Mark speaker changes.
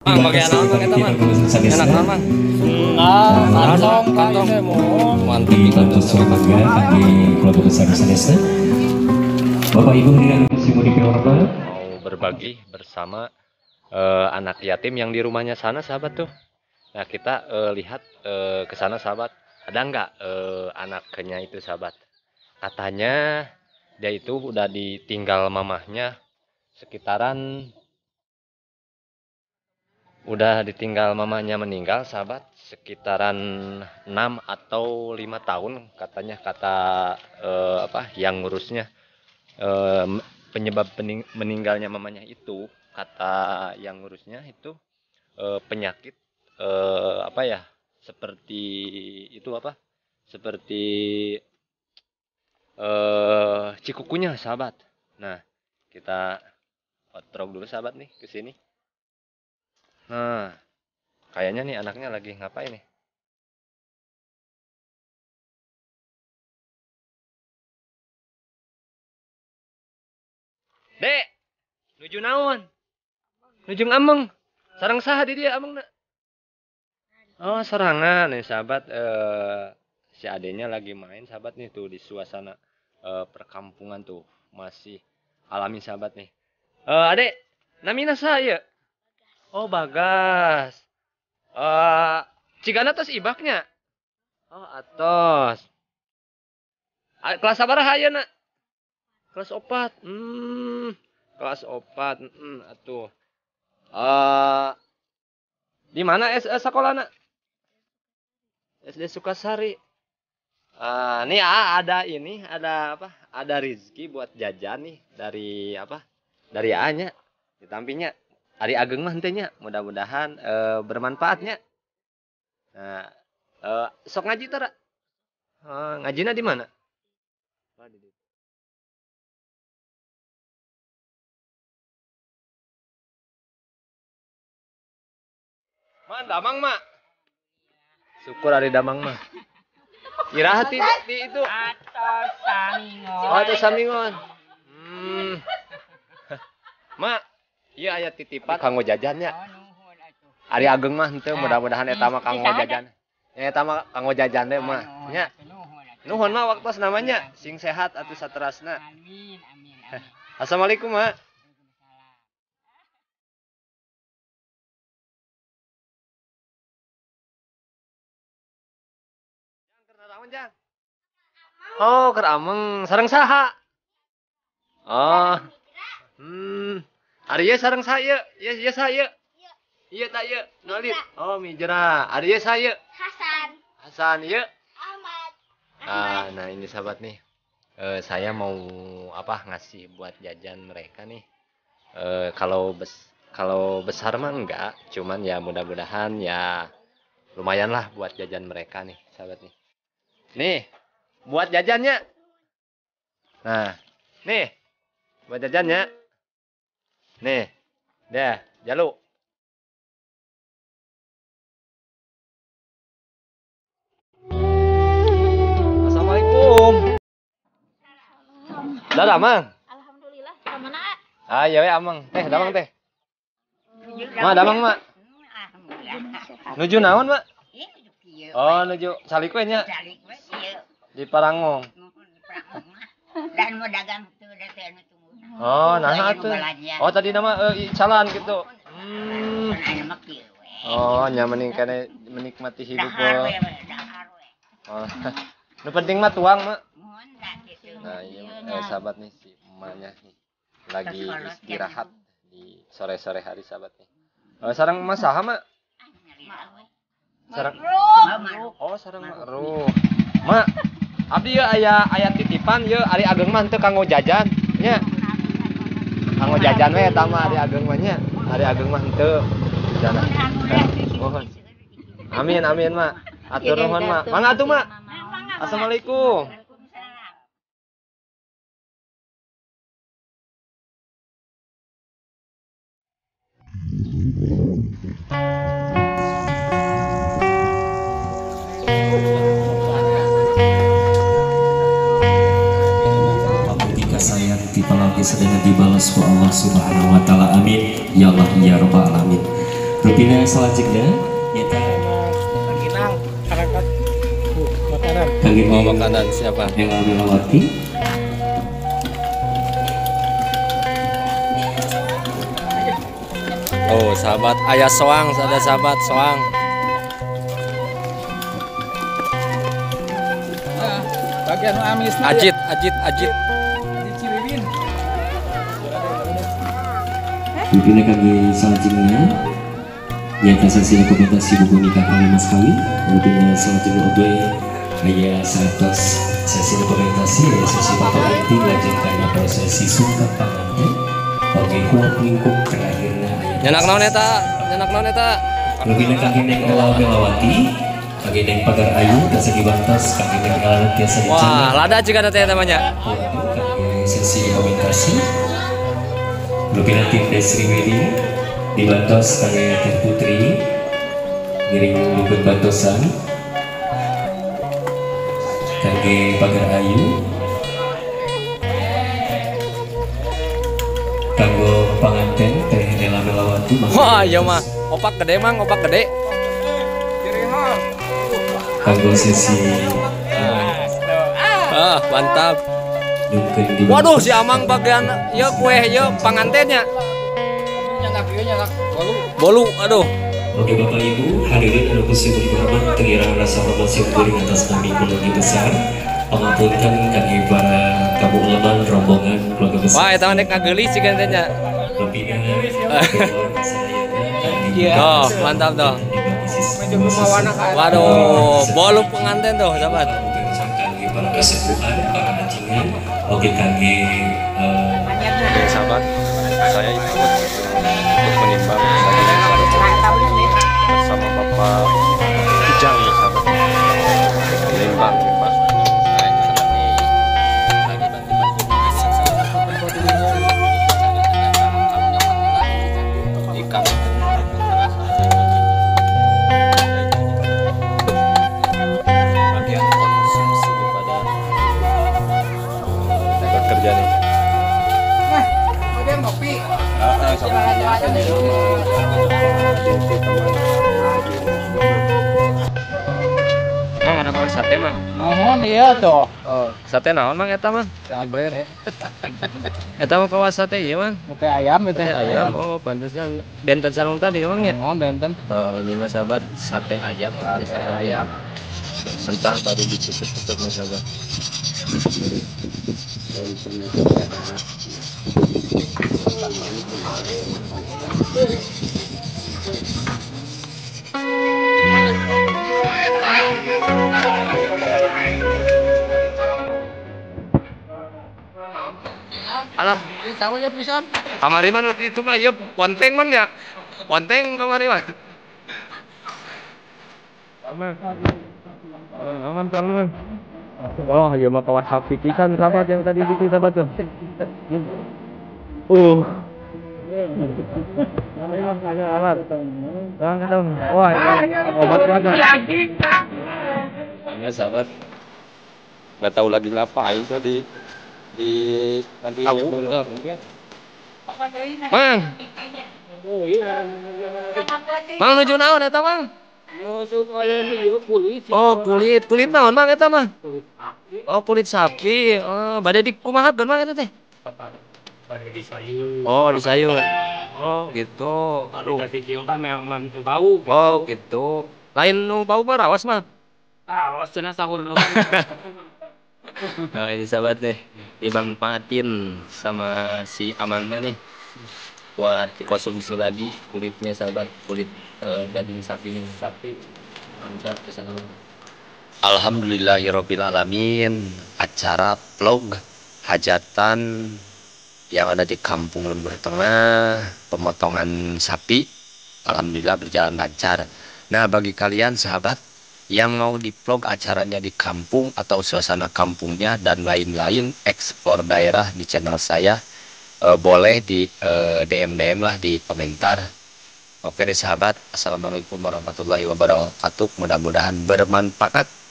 Speaker 1: Mang, bagian naon Mang eta Mang? Enak naon Mang?
Speaker 2: Nah,
Speaker 1: kantong. Mantap.
Speaker 3: Dibantu mangga kangge keluarga besar sanesna. Bapak Ibu hadirin sing dipihormat,
Speaker 1: mau berbagi bersama anak yatim yang di rumahnya sana sahabat tuh. Nah, kita lihat ke sana sahabat. Ada nggak anaknya itu sahabat? Katanya dia itu udah ditinggal mamahnya sekitaran, udah ditinggal mamanya meninggal sahabat sekitaran 6 atau 5 tahun katanya, kata apa yang ngurusnya. Penyebab meninggalnya mamanya itu kata yang ngurusnya itu penyakit apa ya, seperti itu apa, seperti cikukunya sahabat. Nah, kita otrok dulu sahabat nih ke sini. Nah, kayaknya nih anaknya lagi ngapain nih? Dek, nuju naon? Nuju ngameng. Sareng saha di dia ameng nak? Oh, serangan nih sahabat. Si adenya lagi main sahabat nih tuh di suasana perkampungan tuh, masih alami sahabat nih. Adek, namina saya. Oh, Bagas. Cigana tos ibaknya. Oh, atos. Kelas sabaraha ayeuna? Kelas 4. Kelas 4. Atuh. Di mana sekolahna? SD Sukasari. Nih ada ini, ada apa? Ada rezeki buat jajan nih dari apa? Dari A-nya. Ditampinya. Ari ageng mah henteu nya, mudah-mudahan bermanfaatnya. Nah, sok ngaji tara? Ngajina di mana? Man, damang mak. Syukur ari damang mah. Iraha ti di itu.
Speaker 2: Atos samingon.
Speaker 1: Oh, atos samingon. Mak, iya aya titipan kanggo jajannya. Ari ageng mah henteu, mudah-mudahan eta mah kanggo jajan. Ya eta mah kanggo jajan teh mah nya. Nuhun mah waktos namanya, sing sehat atuh saterasna.
Speaker 2: Amin amin amin.
Speaker 1: Assalamualaikum mak. Jang. Oh, keur ameng sareng saha? Oh. Ari ieu sareng saya, ieu ieu saya. Ieu tak ieu, nu alit. Oh, Mijra. Ari ieu saya.
Speaker 4: Hasan.
Speaker 1: Hasan ieu.
Speaker 4: Ahmad.
Speaker 1: Ah, nah ini sahabat nih. Saya mau apa ngasih buat jajan mereka nih. Kalau besar mah enggak, cuman ya mudah-mudahan ya lumayan lah buat jajan mereka nih, sahabat nih. Nih, buat jajannya. Nah, nih, buat jajannya. Nih, dah, jalu. Assalamualaikum. Dah damang.
Speaker 4: Alhamdulillah, kamana?
Speaker 1: Ah, iya we amang. Teh, damang teh. Ma, damang, Mak. Nuju naon, Mak? Oh, nuju salik we nya. Di Parangong.
Speaker 2: Dan mau dagang tuh teh anu tunggu.
Speaker 1: Oh, nah atuh. Oh, tadi nama calan gitu. Oh, nya mending kene menikmati hidup. Oh. Nu penting mah tuang, Mak. Nah, iya sahabat nih si emaknya nih lagi istirahat di sore-sore hari sahabat nih. Sareng mah saha, Mak? Sareng. Oh, sareng Ma'ruf. Mak, abdi ieu aya titipan ieu ari ageng mah henteu kanggo jajan nya. Kanggo jajan we eta mah ari ageng mah nya. Ari ageng mah henteu. Mohon. Amin amin, Mak. Atur nuhun, Mak. Mangga atuh, Mak. Assalamualaikum.
Speaker 3: Saya titipan lagi sedang dibalas ku Allah Subhanahu wa taala. Amin ya Allah ya rabbal alamin. Rupina selanjutnya nyata makanan.
Speaker 1: Oh, makanan siapa?
Speaker 3: Ella Melawati.
Speaker 1: Oh, sahabat ayah soang, ada sahabat soang.
Speaker 5: Nah, bagian amis.
Speaker 1: Ajit, Ajit, Ajit.
Speaker 5: Ajit Ciriwin.
Speaker 3: Rupina kami selanjutnya nyata sesi dokumentasi buku nikah kali mas kawin. Rupina selanjutnya oge aya 100 sesi dokumentasi ya sesi foto inti lajeng kana prosesi sungkem panganten oge huap lingkup terakhirna aya
Speaker 1: nyanak naon eta, nyanak naon eta.
Speaker 3: Rupina kangge Neng Ella Melawati, kangge Neng Pagar Ayu tiasa dibantos, kangge Neng Ella tiasa dicandak.
Speaker 1: Wah, lada juga teh namanya.
Speaker 3: Kangge sesi dokumentasi Rupina tim Desri Wedding dibantos kangge Teh Putri ngiring luput bantosan kangge Pagar Ayu kanggo panganten Teh Nela Melawati.
Speaker 1: Wah, iya mah opak gede mang, opak gede.
Speaker 3: Kanggo sesi
Speaker 1: mantap. Waduh, si Amang bagian ya kue ya pangantennya. Bolu, aduh.
Speaker 3: Oke Bapak Ibu, hadirin anu kusih dihormat, tengirang rasa hormat simkuring atas nami keluarga besar. Pangapunten kangge para tamu uleman rombongan keluarga besar.
Speaker 1: Wah, eta mah nek ngageulis sih gantenya.
Speaker 3: Rupina
Speaker 1: Oh, mantap tuh. Waduh, bolu pengantin tuh, sahabat.
Speaker 3: Kangge para kesepuhan, para anjingan, oke kangge
Speaker 1: oke sahabat, saya ikut menimbang bersama Bapak Ujang ya sahabat. Menimbang. Bagian konsumsi kepada bekerja nih. Mang, ada makan sate mang?
Speaker 5: Mohon iya toh.
Speaker 1: Oh, sate naon mang eta mang?
Speaker 5: Sabar ya.
Speaker 1: Eta mah kawas sate ieu mang.
Speaker 5: Sate ayam itu.
Speaker 1: Sate ayam. Oh, pantasnya benten sarung tadi mang ya.
Speaker 5: Oh, benten.
Speaker 1: Oh, ini mah sahabat sate ayam, sate ayam. Mentah baru dicucuk-cucuk mah sahabat. Alah,
Speaker 5: tahu ya pisan.
Speaker 1: Kamari mah itu mah ieu ponteng mah ya. Ponteng kamari mah. Aman. Aman aman. Oh, ieu mah kawas hapi pisan sahabat yang tadi bikin sahabat tuh. Wah, obat banget. Ya sahabat. Enggak tahu lagi ngapain tadi di nanti. Mang. Mang nuju naon eta mang? Oh, kulit. Kulit naon mang eta mang? Oh, kulit sapi. Oh, bade dikumahakeun mang eta teh?
Speaker 6: Bade disayur.
Speaker 1: Oh, disayur. Oh, gitu. Aduh.
Speaker 6: Memang bau.
Speaker 1: Oh, gitu. Lain nu bau mah rawas mah.
Speaker 6: Rawas cenah sahur.
Speaker 1: Nah, ini sahabat nih, dimanfaatin sama si Amangnya nih buat dikonsumsi lagi kulitnya sahabat, kulit daging sapi. Mantap kesana. Alhamdulillahirabbil alamin, acara vlog hajatan yang ada di Kampung Lembur Tengah, pemotongan sapi, alhamdulillah berjalan lancar. Nah, bagi kalian sahabat yang mau di vlog acaranya di kampung atau suasana kampungnya dan lain-lain, eksplor daerah di channel saya, boleh di DM lah di komentar. Oke deh sahabat, assalamualaikum warahmatullahi wabarakatuh. Mudah-mudahan bermanfaat.